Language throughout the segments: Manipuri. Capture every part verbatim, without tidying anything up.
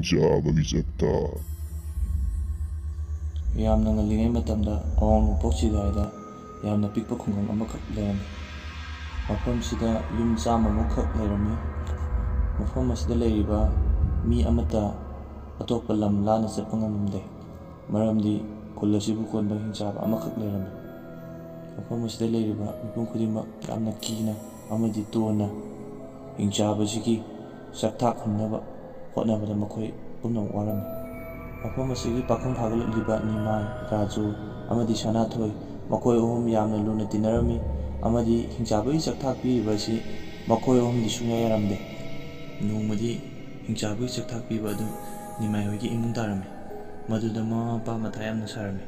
ꯆꯥꯕꯒꯤ ꯆꯥꯛꯇ꯫ ꯌꯥꯝꯅ ꯉꯜꯂꯤꯉꯩ ꯃꯇꯝꯗ ꯑꯋꯥꯡ ꯅꯣꯡꯄꯣꯛ ꯆꯤꯗꯥꯏꯗ ꯌꯥꯝꯅ ꯄꯤꯛꯄ ꯈꯨꯡꯒꯪ ꯑꯃꯈꯛ ꯂꯩꯔꯝꯃꯤ꯫ ꯃꯐꯝꯁꯤꯗ ꯌꯨꯝ ꯆꯥꯝꯃꯃꯨꯛꯈꯛ ꯂꯩꯔꯝꯃꯤ꯫ ꯃꯐꯝ ꯑꯁꯤꯗ ꯂꯩꯔꯤꯕ ꯃꯤ ꯑꯃꯠꯇ ꯑꯇꯣꯞꯄ ꯂꯝ ꯂꯥꯟꯅ ꯆꯠꯄ ꯉꯝꯂꯝꯗꯦ, ꯃꯔꯝꯗꯤ ꯈꯨꯜ ꯑꯁꯤꯕꯨ ꯀꯣꯟꯕ ꯍꯤꯡꯆꯥꯕ ꯑꯃꯈꯛ ꯂꯩꯔꯝꯃꯤ꯫ ꯃꯐꯝ ꯑꯁꯤꯗ ꯂꯩꯔꯤꯕ ꯃꯤꯄꯨꯝ ꯈꯨꯗꯤꯡꯃꯛ ꯌꯥꯝꯅ ꯀꯤꯅ ꯑꯃꯗꯤ ꯇꯣꯟꯅ ꯍꯤꯡꯆꯥꯕꯁꯤꯒꯤ ꯆꯥꯛꯊꯥꯛ ꯍꯟꯅꯕ ꯍꯣꯠꯅꯕꯗ ꯃꯈꯣꯏ ꯄꯨꯝꯅꯃꯛ ꯋꯥꯔꯝꯃꯤ꯫ ꯃꯐꯝ ꯑꯁꯤꯒꯤ ꯄꯥꯈꯪ ꯐꯥꯒꯠꯂꯛꯂꯤꯕ ꯅꯤꯃꯥꯏ, ꯔꯥꯖꯨ ꯑꯃꯗꯤ ꯁꯅꯥꯊꯣꯏ, ꯃꯈꯣꯏ ꯑꯍꯨꯝ ꯌꯥꯝꯅ ꯂꯨꯅ ꯇꯤꯟꯅꯔꯝꯃꯤ ꯑꯃꯗꯤ ꯍꯤꯡꯆꯥꯕꯒꯤ ꯆꯥꯛꯊꯥꯛ ꯄꯤꯔꯤꯕ ꯑꯁꯤ ꯃꯈꯣꯏ ꯑꯍꯨꯝꯗꯤ ꯁꯨꯡꯌꯥ ꯌꯥꯔꯝꯗꯦ꯫ ꯅꯣꯡꯃꯗꯤ ꯍꯤꯡꯆꯥꯕꯒꯤ ꯆꯥꯛꯊꯥꯛ ꯄꯤꯕ ꯑꯗꯨ ꯅꯤꯃꯥꯏ ꯍꯣꯏꯒꯤ ꯏꯃꯨꯡ ꯇꯥꯔꯝꯃꯤ꯫ ꯃꯗꯨꯗ ꯃꯃꯥ ꯃꯄꯥ ꯃꯊꯥ ꯌꯥꯝꯅ ꯁꯥꯔꯝꯃꯤ꯫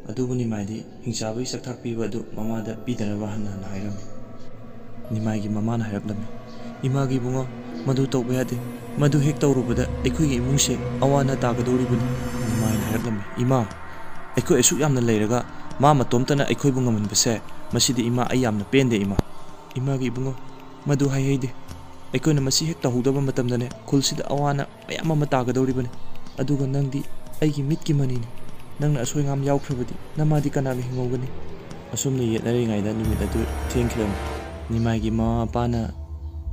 ꯑꯗꯨꯕꯨ ꯅꯤꯃꯥꯏꯗꯤ ꯍꯤꯡꯆꯥꯕꯒꯤ ꯆꯥꯛꯊꯥꯛ ꯄꯤꯕ ꯑꯗꯨ ꯃꯃꯥꯗ ꯄꯤꯗꯅꯕ ꯍꯟꯅ ꯍꯟꯅ ꯍꯥꯏꯔꯝꯃꯤ꯫ ꯅꯤꯃꯥꯏꯒꯤ ꯃꯃꯥꯅ ꯍꯥꯏꯔꯛꯂꯝꯃꯤ, "ꯏꯃꯥꯒꯤ ꯏꯕꯨꯡꯉꯣ, ꯃꯗꯨ ꯇꯧꯕ ꯌꯥꯗꯦ꯫ ꯃꯗꯨ ꯍꯦꯛ ꯇꯧꯔꯨꯕꯗ ꯑꯩꯈꯣꯏꯒꯤ ꯏꯃꯨꯡꯁꯦ ꯑꯋꯥ ꯑꯅꯥ ꯇꯥꯒꯗꯧꯔꯤꯕꯅꯤ꯫" ꯅꯤꯃꯥꯏꯅ ꯍꯥꯏꯔꯛꯂꯝꯃꯤ, "ꯏꯃꯥ, ꯑꯩꯈꯣꯏ ꯑꯁꯨꯛ ꯌꯥꯝꯅ ꯂꯩꯔꯒ ꯃꯥ ꯃꯇꯣꯝꯇꯅ ꯑꯩꯈꯣꯏꯕꯨ ꯉꯝꯍꯟꯕꯁꯦ, ꯃꯁꯤꯗꯤ ꯏꯃꯥ ꯑꯩ ꯌꯥꯝꯅ ꯄꯦꯟꯗꯦ ꯏꯃꯥ꯫ ꯏꯃꯥꯒꯤ ꯏꯕꯨꯡꯉꯣ, ꯃꯗꯨ ꯍꯥꯏꯍꯩꯗꯦ꯫ ꯑꯩꯈꯣꯏꯅ ꯃꯁꯤ ꯍꯦꯛ ꯇꯧꯍꯧꯗꯕ ꯃꯇꯝꯗꯅꯦ, ꯈꯨꯜꯁꯤꯗ ꯑꯋꯥ ꯑꯅꯥ ꯃꯌꯥꯝ ꯑꯃ ꯇꯥꯒꯗꯧꯔꯤꯕꯅꯤ꯫ ꯑꯗꯨꯒ ꯅꯪꯗꯤ ꯑꯩꯒꯤ ꯃꯤꯠꯀꯤ ꯃꯅꯤꯅꯤ꯫ ꯅꯪꯅ ꯑꯁꯣꯏ ꯑꯉꯥꯝ ꯌꯥꯎꯈ꯭ꯔꯕꯗꯤ ꯅꯃꯥꯗꯤ ꯀꯅꯥꯒ ꯍꯤꯡꯍꯧꯒꯅꯤ?" ꯑꯁꯨꯝꯅ ꯌꯦꯠꯅꯔꯤꯉꯩꯗ ꯅꯨꯃꯤꯠ ꯑꯗꯨ ꯊꯦꯡꯈꯤꯔꯝꯃꯤ꯫ ꯅꯤꯃꯥꯏꯒꯤ ꯃꯃꯥ ꯃꯄꯥꯅ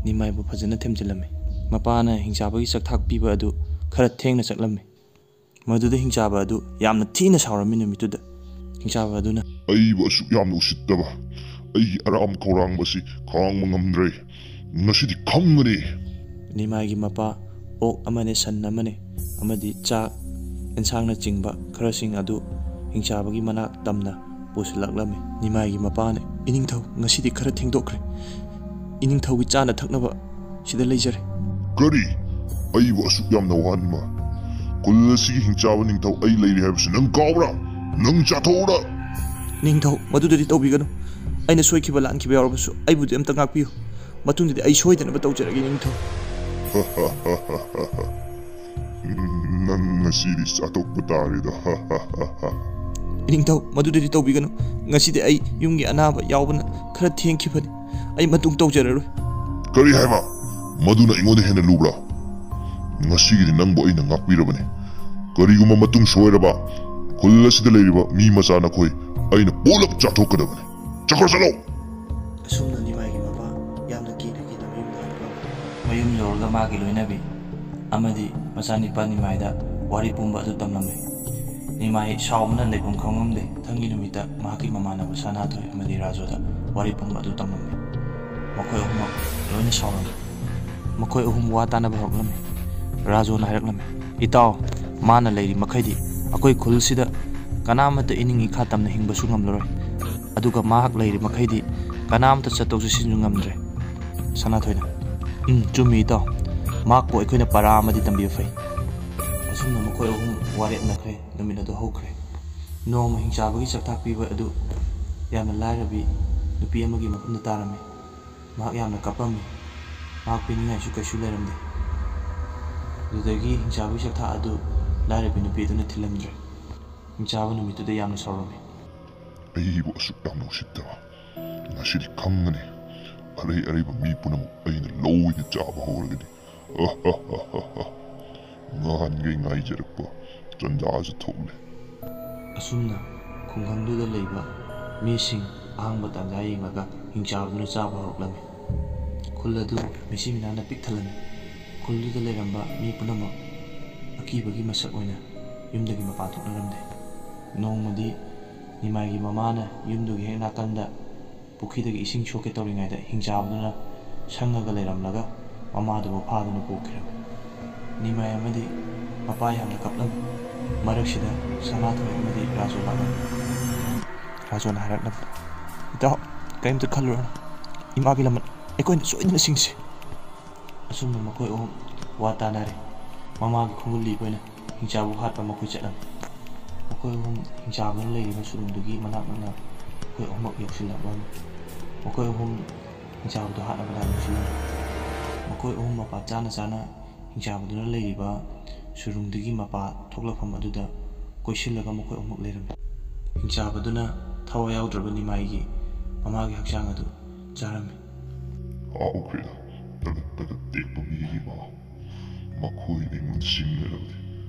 ꯅꯤꯃꯥꯏꯕꯨ ꯐꯖꯅ ꯊꯦꯝꯖꯤꯜꯂꯝꯃꯤ꯫ ꯃꯄꯥꯅ ꯍꯤꯡꯆꯥꯕꯒꯤ ꯆꯥꯛꯊꯥꯛ ꯄꯤꯕ ꯑꯗꯨ ꯈꯔ ꯊꯦꯡꯅ ꯆꯠꯂꯝꯃꯤ꯫ ꯃꯗꯨꯗ ꯍꯤꯡꯆꯥꯕ ꯑꯗꯨ ꯌꯥꯝꯅ ꯊꯤꯅ ꯁꯥꯎꯔꯝꯃꯤ ꯅꯨꯃꯤꯠꯇꯨꯗ꯫ ꯍꯤꯡꯆꯥꯕ ꯑꯗꯨꯅ, "ꯑꯩꯕꯨ ꯑꯁꯨꯛ ꯌꯥꯝꯅ ꯎꯁꯤꯠꯇꯕ, ꯑꯩꯒꯤ ꯑꯔꯥꯝ ꯈꯧꯔꯥꯡꯕ ꯑꯁꯤ ꯈꯥꯡꯕ ꯉꯝꯗ꯭ꯔꯦ꯫ ꯉꯁꯤꯗꯤ ꯈꯪꯒꯅꯤ!" ꯅꯤꯃꯥꯏꯒꯤ ꯃꯄꯥ ꯑꯣꯛ ꯑꯃꯅꯦ, ꯁꯟ ꯑꯃꯅꯦ ꯑꯃꯗꯤ ꯆꯥꯛ, ꯑꯦꯟꯁꯥꯡꯅꯆꯤꯡꯕ ꯈꯔꯁꯤꯡ ꯑꯗꯨ ꯍꯤꯡꯆꯥꯕꯒꯤ ꯃꯅꯥꯛ ꯇꯝꯅ ꯄꯨꯁꯤꯜꯂꯛꯂꯝꯃꯤ꯫ ꯅꯤꯃꯥꯏꯒꯤ ꯃꯄꯥꯅ, "ꯏꯅꯤꯡꯊꯧ, ꯉꯁꯤꯗꯤ ꯈꯔ ꯊꯦꯡꯗꯣꯛꯈ꯭ꯔꯦ꯫ ꯏꯅꯤꯡꯊꯧꯒꯤ ꯆꯥꯅ ꯊꯛꯅꯕ ꯁꯤꯗ ꯂꯩꯖꯔꯦ꯫" "ꯀꯔꯤ? ꯑꯩꯕꯨ ꯑꯁꯨꯛ ꯌꯥꯝꯅ ꯋꯥꯍꯟꯕ? ꯈꯨꯜ ꯑꯁꯤꯒꯤ ꯍꯤꯡꯆꯥꯕ ꯅꯤꯡꯊꯧ ꯑꯩ ꯂꯩꯔꯤ ꯍꯥꯏꯕꯁꯤ ꯅꯪ ꯀꯥꯎꯕ꯭ꯔꯥ? ꯅꯪ ꯆꯥꯊꯣꯛꯎꯔꯥ?" "ꯅꯤꯡꯊꯧ, ꯃꯗꯨꯗꯗꯤ ꯇꯧꯕꯤꯒꯅꯨ꯫ ꯑꯩꯅ ꯁꯣꯏꯈꯤꯕ ꯂꯥꯟꯈꯤꯕ ꯌꯥꯎꯔꯕꯁꯨ ꯑꯩꯕꯨꯗꯤ ꯑꯝꯇ ꯉꯥꯛꯄꯤꯌꯨ꯫ ꯃꯇꯨꯡꯗꯗꯤ ꯑꯩ ꯁꯣꯏꯗꯅꯕ ꯇꯧꯖꯔꯒꯦ, ꯅꯤꯡꯊꯧ꯫" "ꯅꯪ ꯉꯁꯤꯗꯤ ꯆꯥꯊꯣꯛꯄ ꯇꯥꯔꯦꯗ꯫" "ꯏꯅꯤꯡꯊꯧ, ꯃꯗꯨꯗꯗꯤ ꯇꯧꯕꯤꯒꯅꯨ꯫ ꯉꯁꯤꯗꯤ ꯑꯩ ꯌꯨꯝꯒꯤ ꯑꯅꯥꯕ ꯌꯥꯎꯕꯅ ꯈꯔ ꯊꯦꯡꯈꯤꯕꯅꯤ꯫ ꯑꯩ ꯃꯇꯨꯡ ꯇꯧꯖꯔꯔꯣꯏ꯫" "ꯀꯔꯤ ꯍꯥꯏꯕ? ꯃꯗꯨꯅ ꯑꯩꯉꯣꯟꯗ ꯍꯦꯟꯅ ꯂꯨꯕ꯭ꯔꯥ? ꯉꯁꯤꯒꯤꯗꯤ ꯅꯪꯕꯨ ꯑꯩꯅ ꯉꯥꯛꯄꯤꯔꯕꯅꯤ꯫ ꯀꯔꯤꯒꯨꯝꯕ ꯃꯇꯨꯡ ꯁꯣꯏꯔꯕ, ꯈꯨꯜ ꯑꯁꯤꯗ ꯂꯩꯔꯤꯕ ꯃꯤ ꯃꯆꯥ ꯅꯈꯣꯏ ꯑꯩꯅ ꯄꯨꯂꯞ ꯆꯥꯊꯣꯛꯀꯗꯕꯅꯤ꯫ ꯆꯠꯈ꯭ꯔꯣ, ꯆꯠꯂꯣ!" ꯑꯁꯨꯝꯅ ꯅꯤꯃꯥꯏꯒꯤ ꯃꯄꯥ ꯌꯥꯝꯅ ꯀꯤꯅ ꯀꯤꯅ ꯃꯌꯨꯝꯗ ꯍꯜꯂꯛꯂꯝꯃꯤ꯫ ꯃꯌꯨꯝ ꯌꯧꯔꯒ ꯃꯥꯒꯤ ꯂꯣꯏꯅꯕꯤ ꯑꯃꯗꯤ ꯃꯆꯥꯅꯤꯄꯥ ꯅꯤꯃꯥꯏꯗ ꯋꯥꯔꯤ ꯄꯨꯝꯕ ꯑꯗꯨ ꯇꯝꯂꯝꯃꯤ꯫ ꯅꯤꯃꯥꯏ ꯁꯥꯎꯕꯅ ꯂꯩꯐꯝ ꯈꯪꯂꯝꯗꯦ꯫ ꯃꯊꯪꯒꯤ ꯅꯨꯃꯤꯠꯇ ꯃꯍꯥꯛꯀꯤ ꯃꯃꯥꯟꯅꯕ ꯁꯅꯥꯊꯣꯏ ꯑꯃꯗꯤ ꯔꯥꯖꯨꯗ ꯋꯥꯔꯤ ꯄꯨꯝꯕ ꯑꯗꯨ ꯇꯝꯂꯝꯃꯤ꯫ ꯃꯈꯣꯏ ꯑꯍꯨꯝꯃꯛ ꯂꯣꯏꯅ ꯁꯥꯎꯔꯝꯃꯤ꯫ ꯃꯈꯣꯏ ꯑꯍꯨꯝ ꯋꯥ ꯇꯥꯅꯕ ꯍꯧꯔꯛꯂꯝꯃꯤ꯫ ꯔꯥꯖꯨꯅ ꯍꯥꯏꯔꯛꯂꯝꯃꯤ, "ꯏꯇꯥꯎ, ꯃꯥꯅ ꯂꯩꯔꯤ ꯃꯈꯩꯗꯤ ꯑꯩꯈꯣꯏ ꯈꯨꯜꯁꯤꯗ ꯀꯅꯥꯃꯠꯇ ꯏꯅꯤꯡ ꯏꯈꯥ ꯇꯝꯅ ꯍꯤꯡꯕꯁꯨ ꯉꯝꯂꯔꯣꯏ꯫ ꯑꯗꯨꯒ ꯃꯍꯥꯛ ꯂꯩꯔꯤ ꯃꯈꯩꯗꯤ ꯀꯅꯥꯃꯠꯇ ꯆꯠꯊꯣꯛ ꯆꯠꯁꯤꯟꯁꯨ ꯉꯝꯗ꯭ꯔꯦ꯫" ꯁꯅꯥꯊꯣꯏꯅ, "ꯎꯝ, ꯆꯨꯝꯃꯤ ꯏꯇꯥꯎ꯫ ꯃꯍꯥꯛꯄꯨ ꯑꯩꯈꯣꯏꯅ ꯄꯔꯥ ꯑꯃꯗꯤ ꯇꯝꯕꯤꯕ ꯐꯩ꯫" ꯑꯁꯨꯝꯅ ꯃꯈꯣꯏ ꯑꯍꯨꯝ ꯋꯥꯔꯦꯞꯅꯈ꯭ꯔꯦ꯫ ꯅꯨꯃꯤꯠ ꯑꯗꯨ ꯍꯧꯈ꯭ꯔꯦ꯫ ꯅꯣꯡꯃ ꯍꯤꯡꯆꯥꯕꯒꯤ ꯆꯥꯛꯊꯥꯛ ꯄꯤꯕ ꯑꯗꯨ ꯌꯥꯝꯅ ꯂꯥꯏꯔꯕꯤ ꯅꯨꯄꯤ ꯑꯃꯒꯤ ꯃꯐꯝꯗ ꯇꯥꯔꯝꯃꯤ꯫ ꯃꯍꯥꯛ ꯌꯥꯝꯅ ꯀꯞꯄꯝꯃꯤ꯫ ꯃꯍꯥꯛ ꯄꯤꯅꯤꯡꯉꯥꯏꯁꯨ ꯀꯩꯁꯨ ꯂꯩꯔꯝꯗꯦ꯫ ꯑꯗꯨꯗꯒꯤ ꯍꯤꯡꯆꯥꯕꯒꯤ ꯆꯥꯛꯊꯥꯛ ꯑꯗꯨ ꯂꯥꯏꯔꯕꯤ ꯅꯨꯄꯤ ꯑꯗꯨꯅ ꯊꯤꯜꯂꯝꯗ꯭ꯔꯦ꯫ ꯍꯤꯡꯆꯥꯕ ꯅꯨꯃꯤꯠꯇꯨꯗ ꯌꯥꯝꯅ ꯁꯥꯎꯔꯝꯃꯤ꯫ "ꯑꯩꯕꯨ ꯑꯁꯨꯛ ꯌꯥꯝꯅ ꯎꯁꯤꯠꯇꯕ, ꯉꯁꯤꯗꯤ ꯈꯪꯒꯅꯤ꯫ ꯑꯔꯩ ꯑꯔꯩꯕ ꯃꯤ ꯄꯨꯝꯅꯃꯛ ꯑꯩꯅ ꯂꯧ ꯑꯣꯏꯅ ꯆꯥꯕ ꯍꯧꯔꯒꯅꯤ꯫" ꯅꯍꯥꯟꯈꯩ ꯉꯥꯏꯖꯔꯛꯄ ꯇꯟꯖꯥꯁꯨ ꯊꯣꯛꯂꯦ꯫ ꯑꯁꯨꯝꯅ ꯈꯨꯡꯒꯪꯗꯨꯗ ꯂꯩꯕ ꯃꯤꯁꯤꯡ ꯑꯍꯥꯡꯕ ꯇꯟꯖꯥ ꯌꯦꯡꯂꯒ ꯍꯤꯡꯆꯥꯕꯗꯨꯅ ꯆꯥꯕ ꯍꯧꯔꯛꯂꯝꯃꯤ꯫ ꯈꯨꯜ ꯑꯗꯨ ꯃꯤꯁꯤ ꯃꯤꯅꯥꯅ ꯄꯤꯛ ꯊꯜꯂꯝꯃꯤ꯫ ꯈꯨꯜꯗꯨꯗ ꯂꯩꯔꯝꯕ ꯃꯤ ꯄꯨꯝꯅꯃꯛ ꯑꯀꯤꯕꯒꯤ ꯃꯁꯛ ꯑꯣꯏꯅ ꯌꯨꯝꯗꯒꯤ ꯃꯄꯥꯟ ꯊꯣꯛꯅꯔꯝꯗꯦ꯫ ꯅꯣꯡꯃꯗꯤ ꯅꯤꯃꯥꯏꯒꯤ ꯃꯃꯥꯅ ꯌꯨꯝꯗꯨꯒꯤ ꯍꯦꯛ ꯅꯥꯀꯟꯗ ꯄꯨꯈ꯭ꯔꯤꯗꯒꯤ ꯏꯁꯤꯡ ꯁꯣꯛꯀꯦ ꯇꯧꯔꯤꯉꯩꯗ ꯍꯤꯡꯆꯥꯕꯗꯨꯅ ꯁꯪꯉꯒ ꯂꯩꯔꯝꯂꯒ ꯃꯃꯥꯗꯨꯕꯨ ꯐꯥꯗꯨꯅ ꯄꯨꯈꯤꯔꯝꯃꯤ꯫ ꯅꯤꯃꯥꯏ ꯑꯃꯗꯤ ꯃꯄꯥ ꯌꯥꯝꯅ ꯀꯞꯂꯝꯃꯤ꯫ ꯃꯔꯛꯁꯤꯗ ꯁꯅꯥꯊꯣꯏ ꯑꯃꯗꯤ ꯔꯥꯖꯨ ꯂꯥꯛꯂꯝꯃꯤ꯫ ꯔꯥꯖꯨꯅ ꯍꯥꯏꯔꯛꯂꯝꯃꯤ, "ꯏꯇꯥꯎ, ꯀꯔꯤꯝꯇ ꯈꯜꯂꯨꯔꯅꯨ꯫ ꯏꯃꯥꯒꯤ ꯂꯃꯟ ꯑꯩꯈꯣꯏꯅ ꯁꯣꯏꯗꯅ ꯁꯤꯡꯁꯤ꯫" ꯑꯁꯨꯝꯅ ꯃꯈꯣꯏ ꯑꯍꯨꯝ ꯋꯥ ꯇꯥꯅꯔꯦ꯫ ꯃꯃꯥꯒꯤ ꯈꯣꯡꯒꯨꯜ ꯂꯤꯕ ꯑꯣꯏꯅ ꯍꯤꯡꯆꯥꯕꯕꯨ ꯍꯥꯠꯄ ꯃꯈꯣꯏ ꯆꯠꯂꯝꯃꯤ꯫ ꯃꯈꯣꯏ ꯑꯍꯨꯝ ꯍꯤꯡꯆꯥꯕꯗꯨꯅ ꯂꯩꯔꯤꯕ ꯁꯨꯔꯨꯡꯗꯨꯒꯤ ꯃꯅꯥꯛ ꯅꯛꯅ ꯃꯈꯣꯏ ꯑꯍꯨꯝꯃꯛ ꯌꯧꯁꯤꯜꯂꯛꯂꯝꯃꯤ꯫ ꯃꯈꯣꯏ ꯑꯍꯨꯝ ꯍꯤꯡꯆꯥꯕꯗꯨ ꯍꯥꯠꯅꯕ ꯂꯥꯟ ꯌꯧꯁꯤꯜꯂꯝꯃꯤ꯫ ꯃꯈꯣꯏ ꯑꯍꯨꯝ ꯃꯄꯥ ꯆꯥꯅ ꯆꯥꯅ ꯍꯤꯡꯆꯥꯕꯗꯨꯅ ꯂꯩꯔꯤꯕ ꯁꯨꯔꯨꯡꯗꯨꯒꯤ ꯃꯄꯥ ꯊꯣꯛꯂꯛꯐꯝ ꯑꯗꯨꯗ ꯀꯣꯏꯁꯤꯜꯂꯒ ꯃꯈꯣꯏ ꯑꯍꯨꯝꯃꯛ ꯂꯩꯔꯝꯃꯤ꯫ ꯍꯤꯡꯆꯥꯕꯗꯨꯅ ꯊꯋꯥꯏ ꯌꯥꯎꯗ꯭ꯔꯕ ꯅꯤꯃꯥꯏꯒꯤ ꯃꯃꯥꯒꯤ ꯍꯛꯆꯥꯡ ꯑꯗꯨ ꯆꯥꯔꯝꯃꯤ꯫ "ꯍꯥꯎꯈ꯭ꯔꯦꯗ, ꯇꯒꯠ ꯇꯒꯠ ꯇꯦꯛꯄ ꯃꯤꯒꯤ ꯃꯥ꯫ ꯃꯈꯣꯏꯅ ꯑꯩꯉꯣꯟꯗ ꯁꯤꯡꯅꯔꯕꯗꯤ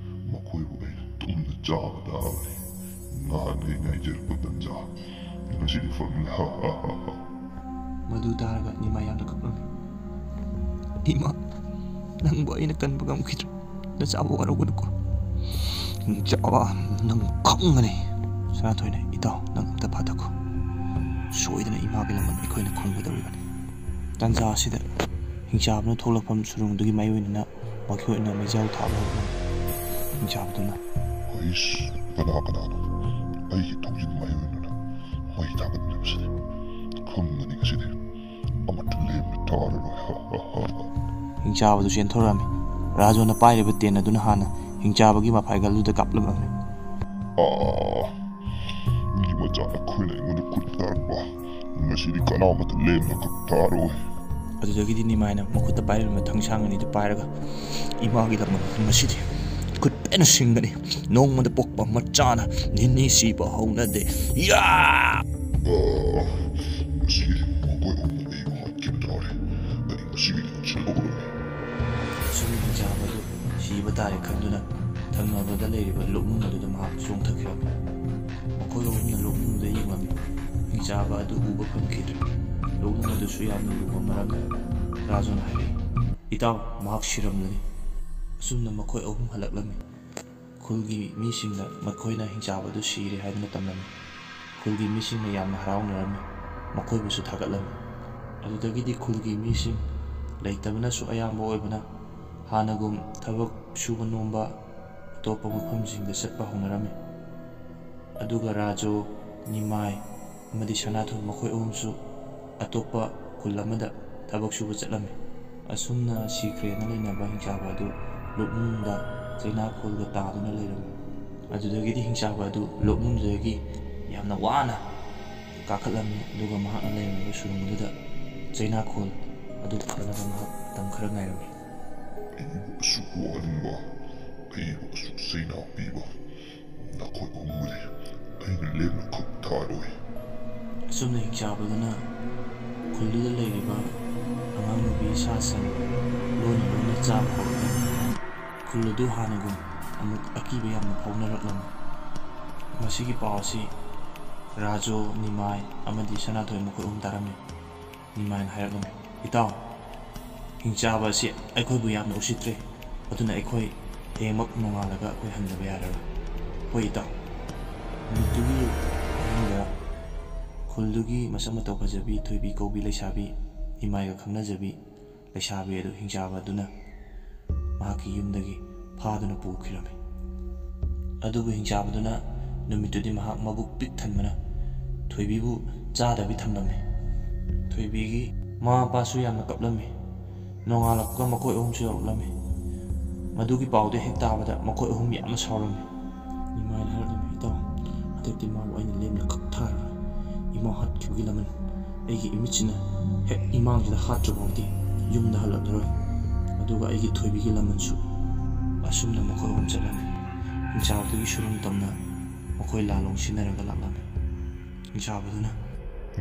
ꯃꯈꯣꯏꯕꯨ ꯑꯩꯅ ꯇꯨꯝꯅ ꯆꯥꯕ ꯇꯥꯕꯅꯤ꯫ ꯉꯥꯟꯈꯩ ꯉꯥꯏꯖꯔꯛꯄ ꯇꯟꯖꯥ ꯉꯁꯤꯗꯤ ꯐꯪꯂꯦ꯫ ꯍꯥ, ꯍꯥ, ꯍꯥ, ꯍꯥ꯫ ꯃꯗꯨ ꯇꯥꯔꯒ ꯅꯤꯃꯥꯏ ꯌꯥꯝꯅ ꯀꯞꯂꯝꯃꯤ꯫ "ꯏꯃꯥ, ꯅꯪꯕꯨ ꯑꯩꯅ ꯀꯟꯕ ꯉꯝꯈꯤꯗ꯭ꯔꯦ꯫ ꯅꯆꯥꯕꯨ ꯋꯥꯔꯧꯒꯅꯨꯀꯣ꯫ ꯅꯆꯥꯕ, ꯅꯪ ꯈꯪꯒꯅꯤ꯫" ꯁꯅꯥꯊꯣꯏꯅ, "ꯏꯇꯥꯎ, ꯅꯪ ꯑꯝꯇ ꯐꯥꯊꯈꯣ꯫ ꯁꯣꯏꯗꯅ ꯏꯃꯥꯒꯤ ꯂꯃꯟ ꯑꯩꯈꯣꯏꯅ ꯈꯪꯒꯗꯧꯔꯤꯕꯅꯤ꯫" ꯇꯥꯟꯖꯥ ꯑꯁꯤꯗ ꯍꯤꯡꯆꯥꯕꯅ ꯊꯣꯛꯂꯛꯐꯝ ꯁꯨꯔꯨꯡꯗꯨꯒꯤ ꯃꯥꯏꯑꯣꯏꯅꯅ ꯃꯈꯣꯏꯅ ꯃꯩꯖꯥꯎ ꯊꯥꯕ ꯍꯧꯔꯛꯂꯝꯃꯤ꯫ ꯍꯤꯡꯆꯥꯕꯗꯨꯅ, "ꯍꯩꯁ, ꯀꯅꯥ ꯀꯅꯥꯅꯣ ꯑꯩꯒꯤ ꯊꯣꯡꯖꯤꯟ ꯃꯥꯏꯑꯣꯏꯅꯅ ꯃꯩ ꯊꯥꯒꯠꯂꯤꯕꯁꯤꯗꯤ? ꯈꯪꯒꯅꯤ ꯉꯁꯤꯗꯤ꯫ ꯑꯃꯠꯇ ꯂꯦꯝꯅ ꯊꯥꯔꯔꯣꯏ꯫" ꯍꯤꯡꯆꯥꯕꯗꯨ ꯆꯦꯟꯊꯣꯔꯛꯑꯝꯃꯤ꯫ ꯔꯥꯖꯨꯅ ꯄꯥꯏꯔꯤꯕ ꯇꯦꯟ ꯑꯗꯨꯅ ꯍꯥꯟꯅ ꯍꯤꯡꯆꯥꯕꯒꯤ ꯃꯐꯥꯏꯒꯜꯗꯨꯗ ꯀꯥꯞꯂꯝꯃꯤ꯫ "ꯑꯥ, ꯃꯤ ꯃꯆꯥ ꯑꯩꯈꯣꯏꯅ ꯑꯩꯉꯣꯟꯗ ꯈꯨꯠ ꯊꯥꯔꯛꯄ꯫ ꯉꯁꯤꯗꯤ ꯀꯅꯥꯃꯠꯇ ꯂꯦꯝꯅ ꯈꯨꯠ ꯊꯥꯔꯣꯏ꯫" ꯑꯗꯨꯗꯒꯤꯗꯤ ꯅꯤꯃꯥꯏꯅ ꯃꯈꯨꯠꯇ ꯄꯥꯏꯔꯝꯕ ꯊꯥꯡꯁꯥꯡ ꯑꯅꯤꯗꯨ ꯄꯥꯏꯔꯒ, "ꯏꯃꯥꯒꯤꯗꯃꯛ ꯉꯁꯤꯗꯤ ꯈꯨꯠ ꯄꯦꯟꯅ ꯁꯤꯡꯒꯅꯤ꯫ ꯅꯣꯡꯃꯗ ꯄꯣꯛꯄ ꯃꯆꯥꯅ ꯅꯤꯅꯤ ꯁꯤꯕ ꯍꯧꯅꯗꯦ꯫ ꯌꯥ!" "ꯑꯥ, ꯉꯁꯤꯗꯤ ꯃꯈꯣꯏ ꯑꯍꯨꯝꯅ ꯑꯩꯕꯨ ꯍꯥꯠꯈꯤꯕ ꯇꯥꯔꯦ꯫ ꯑꯩ ꯉꯁꯤꯒꯤꯗꯤ ꯆꯦꯜꯍꯧꯔꯒꯦ꯫" ꯑꯁꯨꯝꯅ ꯍꯤꯡꯆꯥꯕ ꯑꯗꯨ ꯁꯤꯕ ꯇꯥꯔꯦ ꯈꯟꯗꯨꯅ ꯊꯪꯅꯕꯗ ꯂꯩꯔꯤꯕ ꯂꯨꯞꯅꯨꯡ ꯑꯗꯨꯗ ꯃꯍꯥꯛ ꯆꯣꯡꯊꯈꯤꯔꯝꯃꯤ꯫ ꯃꯈꯣꯏ ꯑꯍꯨꯝꯅ ꯂꯨꯞꯅꯨꯡꯗ ꯌꯦꯡꯂꯝꯃꯤ꯫ ꯍꯤꯡꯆꯥꯕ ꯑꯗꯨ ꯎꯕ ꯐꯪꯈꯤꯗ꯭ꯔꯦ꯫ ꯂꯨꯞꯅꯨꯡ ꯑꯗꯨꯁꯨ ꯌꯥꯝꯅ ꯂꯨꯕ ꯃꯔꯝꯅ ꯔꯥꯖꯨꯅ ꯍꯥꯏꯔꯛꯏ, "ꯏꯇꯥꯎ, ꯃꯍꯥꯛ ꯁꯤꯔꯝꯂꯅꯤ꯫" ꯑꯁꯨꯝꯅ ꯃꯈꯣꯏ ꯑꯍꯨꯝ ꯍꯜꯂꯛꯂꯝꯃꯤ꯫ ꯈꯨꯜꯒꯤ ꯃꯤꯁꯤꯡꯅ ꯃꯈꯣꯏꯅ ꯍꯤꯡꯆꯥꯕ ꯑꯗꯨ ꯁꯤꯔꯦ ꯍꯥꯏꯗꯨꯅ ꯇꯝꯂꯝꯃꯤ꯫ ꯈꯨꯜꯒꯤ ꯃꯤꯁꯤꯡꯅ ꯌꯥꯝꯅ ꯍꯔꯥꯎꯅꯔꯝꯃꯤ꯫ ꯃꯈꯣꯏꯕꯨꯁꯨ ꯊꯥꯒꯠꯂꯝꯃꯤ꯫ ꯑꯗꯨꯗꯒꯤꯗꯤ ꯈꯨꯜꯒꯤ ꯃꯤꯁꯤꯡ ꯂꯩꯇꯕꯅꯁꯨ ꯑꯌꯥꯝꯕ ꯑꯣꯏꯕꯅ ꯍꯥꯟꯅꯒꯨꯝ ꯊꯕꯛ ꯁꯨꯕ ꯅꯣꯝꯕ ꯑꯇꯣꯞꯄ ꯃꯐꯝꯁꯤꯡꯗ ꯆꯠꯄ ꯍꯧꯅꯔꯝꯃꯤ꯫ ꯑꯗꯨꯒ ꯔꯥꯖꯨ, ꯅꯤꯃꯥꯏ ꯑꯃꯗꯤ ꯁꯅꯥꯊꯣꯏ ꯃꯈꯣꯏ ꯑꯍꯨꯝꯁꯨ ꯑꯇꯣꯞꯄ ꯈꯨꯜ ꯑꯃꯗ ꯊꯕꯛ ꯁꯨꯕ ꯆꯠꯂꯝꯃꯤ꯫ ꯑꯁꯨꯝꯅ ꯁꯤꯈ꯭ꯔꯦꯅ ꯂꯩꯅꯕ ꯍꯤꯡꯆꯥꯕ ꯑꯗꯨ ꯂꯨꯞꯅꯨꯡꯗ ꯆꯩꯅꯥꯈꯣꯜꯒ ꯇꯥꯗꯨꯅ ꯂꯩꯔꯝꯃꯤ꯫ ꯑꯗꯨꯗꯒꯤꯗꯤ ꯍꯤꯡꯆꯥꯕ ꯑꯗꯨ ꯂꯨꯞꯅꯨꯡꯗꯨꯗꯒꯤ ꯌꯥꯝꯅ ꯋꯥꯅ ꯀꯥꯈꯠꯂꯝꯃꯤ, ꯑꯗꯨꯒ ꯃꯍꯥꯛꯅ ꯂꯩꯔꯝꯃꯤꯕ ꯁꯨꯔꯨꯡ ꯑꯗꯨꯗ ꯆꯩꯅꯥꯈꯣꯜ ꯑꯗꯨ ꯐꯅꯕ ꯃꯍꯥꯛ ꯃꯇꯝ ꯈꯔ ꯉꯥꯏꯔꯝꯃꯤ꯫ "ꯑꯩꯕꯨ ꯑꯁꯨꯛ ꯋꯥꯍꯟꯕ, ꯑꯩꯕꯨ ꯑꯁꯨꯛ ꯆꯩꯅꯥ ꯄꯤꯕ ꯅꯈꯣꯏ ꯑꯍꯨꯝꯕꯨꯗꯤ ꯑꯩꯅ ꯂꯦꯝꯅ ꯈꯨꯠ ꯊꯥꯔꯣꯏ꯫" ꯑꯁꯨꯝꯅ ꯍꯤꯡꯆꯥꯕꯗꯨꯅ ꯈꯨꯜꯗꯨꯗ ꯂꯩꯔꯤꯕ ꯑꯉꯥꯡ ꯅꯨꯄꯤ ꯁꯥ ꯁꯟ ꯂꯣꯟꯅ ꯂꯣꯟꯅ ꯆꯥꯕ ꯍꯧꯔꯛꯂꯝꯃꯤ꯫ ꯈꯨꯜ ꯑꯗꯨ ꯍꯥꯟꯅꯒꯨꯝ ꯑꯃꯨꯛ ꯑꯀꯤꯕ ꯌꯥꯝꯅ ꯐꯥꯎꯅꯔꯛꯂꯝꯃꯤ꯫ ꯃꯁꯤꯒꯤ ꯄꯥꯎ ꯑꯁꯤ ꯔꯥꯖꯣ, ꯅꯤꯃꯥꯏ ꯑꯃꯗꯤ ꯁꯅꯥꯊꯣꯏ ꯃꯈꯣꯏ ꯑꯍꯨꯝ ꯇꯥꯔꯝꯃꯤ꯫ ꯅꯤꯃꯥꯏꯅ ꯍꯥꯏꯔꯛꯂꯝꯃꯤ, "ꯏꯇꯥꯎ, ꯍꯤꯡꯆꯥꯕ ꯑꯁꯤ ꯑꯩꯈꯣꯏꯕꯨ ꯌꯥꯝꯅ ꯎꯁꯤꯠꯇ꯭ꯔꯦ, ꯑꯗꯨꯅ ꯑꯩꯈꯣꯏ ꯍꯌꯦꯡꯃꯛ ꯅꯣꯡꯉꯥꯜꯂꯒ ꯑꯩꯈꯣꯏ ꯍꯟꯗꯕ ꯌꯥꯔꯔꯣꯏ꯫" "ꯍꯣꯏ ꯏꯇꯥꯎ꯫" ꯅꯨꯃꯤꯠꯇꯨꯒꯤ ꯑꯍꯤꯡꯗ ꯈꯨꯜꯗꯨꯒꯤ ꯃꯁꯛ ꯃꯇꯧ ꯐꯖꯕꯤ ꯊꯣꯏꯕꯤ ꯀꯧꯕꯤ ꯂꯩꯁꯥꯕꯤ, ꯅꯤꯃꯥꯏꯒ ꯈꯪꯅꯖꯕꯤ ꯂꯩꯁꯥꯕꯤ ꯑꯗꯨ ꯍꯤꯡꯆꯥꯕ ꯑꯗꯨꯅ ꯃꯍꯥꯛꯀꯤ ꯌꯨꯝꯗꯒꯤ ꯐꯥꯗꯨꯅ ꯄꯨꯈꯤꯔꯝꯃꯤ꯫ ꯑꯗꯨꯕꯨ ꯍꯤꯡꯆꯥꯕꯗꯨꯅ ꯅꯨꯃꯤꯠꯇꯨꯗꯤ ꯃꯍꯥꯛ ꯃꯕꯨꯛ ꯄꯤꯛ ꯊꯟꯕꯅ ꯊꯣꯏꯕꯤꯕꯨ ꯆꯥꯗꯕꯤ ꯊꯝꯂꯝꯃꯤ꯫ ꯊꯣꯏꯕꯤꯒꯤ ꯃꯃꯥ ꯃꯄꯥꯁꯨ ꯌꯥꯝꯅ ꯀꯞꯂꯝꯃꯤ꯫ ꯅꯣꯡꯉꯥꯜꯂꯛꯄꯒ ꯃꯈꯣꯏ ꯑꯍꯨꯝꯁꯨ ꯌꯧꯔꯛꯂꯝꯃꯤ꯫ ꯃꯗꯨꯒꯤ ꯄꯥꯎꯗꯨ ꯍꯦꯛ ꯇꯥꯕꯗ ꯃꯈꯣꯏ ꯑꯍꯨꯝ ꯌꯥꯝꯅ ꯁꯥꯎꯔꯝꯃꯤ꯫ ꯅꯤꯃꯥꯏꯅ ꯍꯥꯏꯔꯛꯂꯝꯃꯤ, "ꯏꯇꯥꯎ, ꯍꯟꯗꯛꯇꯤ ꯃꯥꯕꯨ ꯑꯩꯅ ꯂꯦꯝꯅ ꯀꯛꯊꯔꯔꯣꯏ꯫ ꯏꯃꯥ ꯍꯥꯠꯈꯤꯕꯒꯤ ꯂꯃꯟ ꯑꯩꯒꯤ ꯏꯃꯤꯠꯁꯤꯅ ꯍꯦꯛ ꯏꯃꯥꯡꯁꯤꯗ ꯍꯥꯠꯇ꯭ꯔꯐꯥꯎꯗꯤ ꯌꯨꯝꯗ ꯍꯜꯂꯛꯂꯔꯣꯏ꯫ ꯑꯗꯨꯒ ꯑꯩꯒꯤ ꯊꯣꯏꯕꯤꯒꯤ ꯂꯃꯟꯁꯨ ꯑꯁꯨꯝꯅ ꯃꯈꯣꯏ ꯑꯍꯨꯝ ꯆꯠꯂꯝꯃꯤ꯫" ꯍꯤꯡꯆꯥꯕꯗꯨꯒꯤ ꯁꯨꯔꯨꯝ ꯇꯝꯅ ꯃꯈꯣꯏ ꯂꯥꯂꯣꯡ ꯁꯤꯟꯅꯔꯒ ꯂꯥꯛꯂꯝꯃꯤ꯫ ꯍꯤꯡꯆꯥꯕꯗꯨꯅ,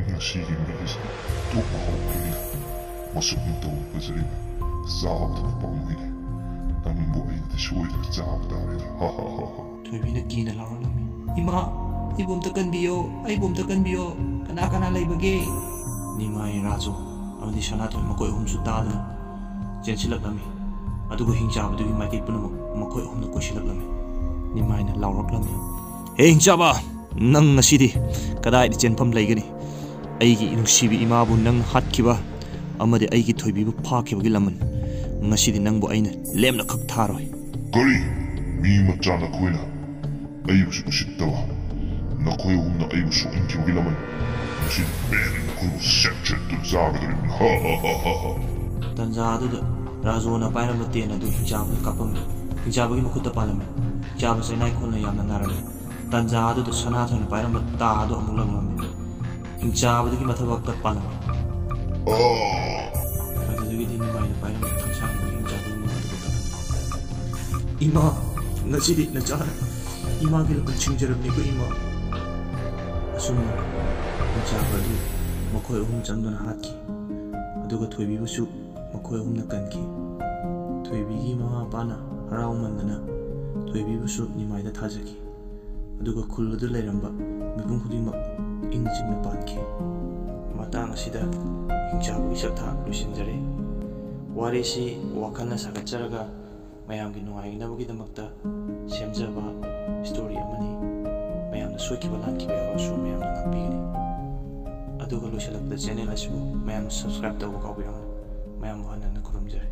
"ꯉꯁꯤꯒꯤ ꯃꯤꯒꯤꯁꯦ ꯇꯣꯛꯄ ꯍꯧꯈ꯭ꯔꯦꯅꯦ꯫ ꯃꯁꯛ ꯃꯇꯧ ꯐꯖꯔꯤꯕ, ꯆꯥꯕꯗ ꯄꯥꯝꯃꯨꯏꯅꯦ꯫ ꯅꯪꯕꯨ ꯑꯩꯅꯗꯤ ꯁꯣꯏꯗꯅ ꯆꯥꯕ ꯇꯥꯔꯦꯗ꯫ ꯍꯥ ꯍꯥ ꯍꯥ ꯍꯥ꯫" ꯊꯣꯏꯕꯤꯅ ꯀꯤꯅ ꯂꯥꯎꯔꯛꯂꯝꯃꯤ, "ꯏꯃꯥ, ꯑꯩꯕꯨ ꯑꯝꯇ ꯀꯟꯕꯤꯌꯣ, ꯑꯩꯕꯨ ꯑꯝꯇ ꯀꯟꯕꯤꯌꯣ, ꯀꯅꯥ ꯀꯅꯥ ꯂꯩꯕꯒꯦ?" ꯅꯤꯃꯥꯏ, ꯔꯥꯖꯨ ꯑꯃꯗꯤ ꯁꯅꯥꯊꯣꯏ ꯃꯈꯣꯏ ꯑꯍꯨꯝꯁꯨ ꯇꯥꯗꯨꯅ ꯆꯦꯟꯁꯤꯜꯂꯛꯂꯝꯃꯤ꯫ ꯑꯗꯨꯒ ꯍꯤꯡꯆꯥꯕꯗꯨꯒꯤ ꯃꯥꯏꯀꯩ ꯄꯨꯝꯅꯃꯛ ꯃꯈꯣꯏ ꯑꯍꯨꯝꯅ ꯀꯣꯏꯁꯤꯜꯂꯛꯂꯝꯃꯤ꯫ ꯅꯤꯃꯥꯏꯅ ꯂꯥꯎꯔꯛꯂꯝꯃꯤ, "ꯍꯦ ꯍꯤꯡꯆꯥꯕ, ꯅꯪ ꯉꯁꯤꯗꯤ ꯀꯗꯥꯏꯗ ꯆꯦꯟꯐꯝ ꯂꯩꯒꯅꯤ? ꯑꯩꯒꯤ ꯅꯨꯡꯁꯤꯕꯤ ꯏꯃꯥꯕꯨ ꯅꯪ ꯍꯥꯠꯈꯤꯕ ꯑꯃꯗꯤ ꯑꯩꯒꯤ ꯊꯣꯏꯕꯤꯕꯨ ꯐꯥꯈꯤꯕꯒꯤ ꯂꯃꯟ ꯉꯁꯤꯗꯤ ꯅꯪꯕꯨ ꯑꯩꯅ ꯂꯦꯝꯅ ꯀꯛꯊꯔꯣꯏ꯫" "ꯀꯔꯤ? ꯃꯤ ꯃꯆꯥ ꯅꯈꯣꯏꯅ ꯑꯩꯕꯨꯁꯨ ꯎꯁꯤꯠꯇꯕ? ꯅꯈꯣꯏ ꯑꯍꯨꯝꯅ ꯑꯩꯕꯨ ꯁꯣꯛꯍꯟꯈꯤꯕꯒꯤ ꯂꯃꯟ ꯉꯁꯤꯗꯤ ꯄꯦꯟꯅ ꯅꯈꯣꯏꯕꯨ ꯁꯦꯠ ꯁꯦꯠꯇꯨꯅ ꯆꯥꯒꯗꯧꯔꯤꯕꯅꯤ꯫ ꯍꯥ ꯍꯥ ꯍꯥ ꯍꯥ ꯍꯥ꯫" ꯇꯟꯖꯥ ꯑꯗꯨꯗ ꯔꯥꯖꯣꯅ ꯄꯥꯏꯔꯝꯕ ꯇꯦꯟ ꯑꯗꯨ ꯍꯤꯡꯆꯥꯕꯗ ꯀꯥꯞꯄꯝꯃꯤ꯫ ꯍꯤꯡꯆꯥꯕꯒꯤ ꯃꯈꯨꯠꯇ ꯄꯥꯜꯂꯝꯃꯤ꯫ ꯍꯤꯡꯆꯥꯕ ꯆꯩꯅꯥꯏ ꯈꯣꯜꯅ ꯌꯥꯝꯅ ꯅꯥꯔꯝꯃꯤ꯫ ꯇꯟꯖꯥ ꯑꯗꯨꯗ ꯁꯅꯥꯊꯣꯏꯅ ꯄꯥꯏꯔꯝꯕ ꯇꯥ ꯑꯗꯨ ꯑꯃꯨꯛ ꯂꯪꯂꯝꯃꯤ꯫ ꯍꯤꯡꯆꯥꯕꯗꯒꯤ ꯃꯊꯕꯥꯛꯇ ꯄꯥꯜꯂꯝꯃꯤ꯫ ꯑꯥ! ꯑꯗꯨꯗꯒꯤꯗꯤ ꯅꯤꯃꯥꯏꯅ ꯄꯥꯏꯔꯝꯕ ꯊꯥꯡꯁꯥꯡ ꯑꯗꯨ ꯍꯤꯡꯆꯥꯕꯒꯤ ꯃꯃꯥꯏꯗ ꯄꯣꯛꯂꯝꯃꯤ꯫ "ꯏꯃꯥ, ꯉꯁꯤꯗꯤ ꯅꯆꯥꯅ ꯏꯃꯥꯒꯤ ꯂꯃꯟ ꯁꯤꯡꯖꯔꯕꯅꯤꯀꯣ, ꯏꯃꯥ꯫" ꯑꯁꯨꯝꯅ ꯍꯤꯡꯆꯥꯕ ꯑꯗꯨ ꯃꯈꯣꯏ ꯑꯍꯨꯝ ꯆꯪꯗꯨꯅ ꯍꯥꯠꯈꯤ꯫ ꯑꯗꯨꯒ ꯊꯣꯏꯕꯤꯕꯨꯁꯨ ꯃꯈꯣꯏ ꯑꯍꯨꯝꯅ ꯀꯟꯈꯤ꯫ ꯊꯣꯏꯕꯤꯒꯤ ꯃꯃꯥ ꯃꯄꯥꯅ ꯍꯔꯥꯎꯃꯟꯗꯅ ꯊꯣꯏꯕꯤꯕꯨꯁꯨ ꯅꯤꯃꯥꯏꯗ ꯊꯥꯖꯈꯤ꯫ ꯑꯗꯨꯒ ꯈꯨꯜ ꯑꯗꯨ ꯂꯩꯔꯝꯕ ꯃꯤꯄꯨꯝ ꯈꯨꯗꯤꯡꯃꯛ ꯏꯪ ꯆꯤꯛꯅ ꯄꯥꯟꯈꯤ꯫ ꯃꯇꯥꯡ ꯑꯁꯤꯗ ꯍꯤꯡꯆꯥꯕꯒꯤ ꯁꯛꯊꯥꯛ ꯂꯣꯏꯁꯤꯟꯖꯔꯦ꯫ ꯋꯥꯔꯤꯁꯤ ꯋꯥꯈꯜꯅ ꯁꯥꯒꯠꯆꯔꯒ ꯃꯌꯥꯝꯒꯤ ꯅꯨꯡꯉꯥꯏꯅꯕꯒꯤꯗꯃꯛꯇ ꯁꯦꯝꯖꯕ ꯁ꯭ꯇꯣꯔꯤ ꯑꯃꯅꯤ꯫ ꯃꯌꯥꯝꯅ ꯁꯣꯏꯈꯤꯕ ꯂꯥꯟꯈꯤꯕ ꯌꯥꯎꯔꯁꯨ ꯃꯌꯥꯝꯅ ꯉꯥꯛꯄꯤꯒꯅꯤ꯫ ꯑꯗꯨꯒ ꯂꯣꯏꯁꯤꯜꯂꯛꯄꯗ ꯆꯦꯅꯦꯜ ꯑꯁꯤꯕꯨ ꯃꯌꯥꯝꯅ ꯁꯕꯁꯀ꯭ꯔꯥꯏꯕ ꯇꯧꯕ ꯀꯥꯎꯕꯤꯔꯝꯒꯅꯨ꯫ ꯃꯌꯥꯝꯕꯨ ꯍꯟꯅ ꯍꯟꯅ ꯈꯨꯔꯨꯝꯖꯔꯤ꯫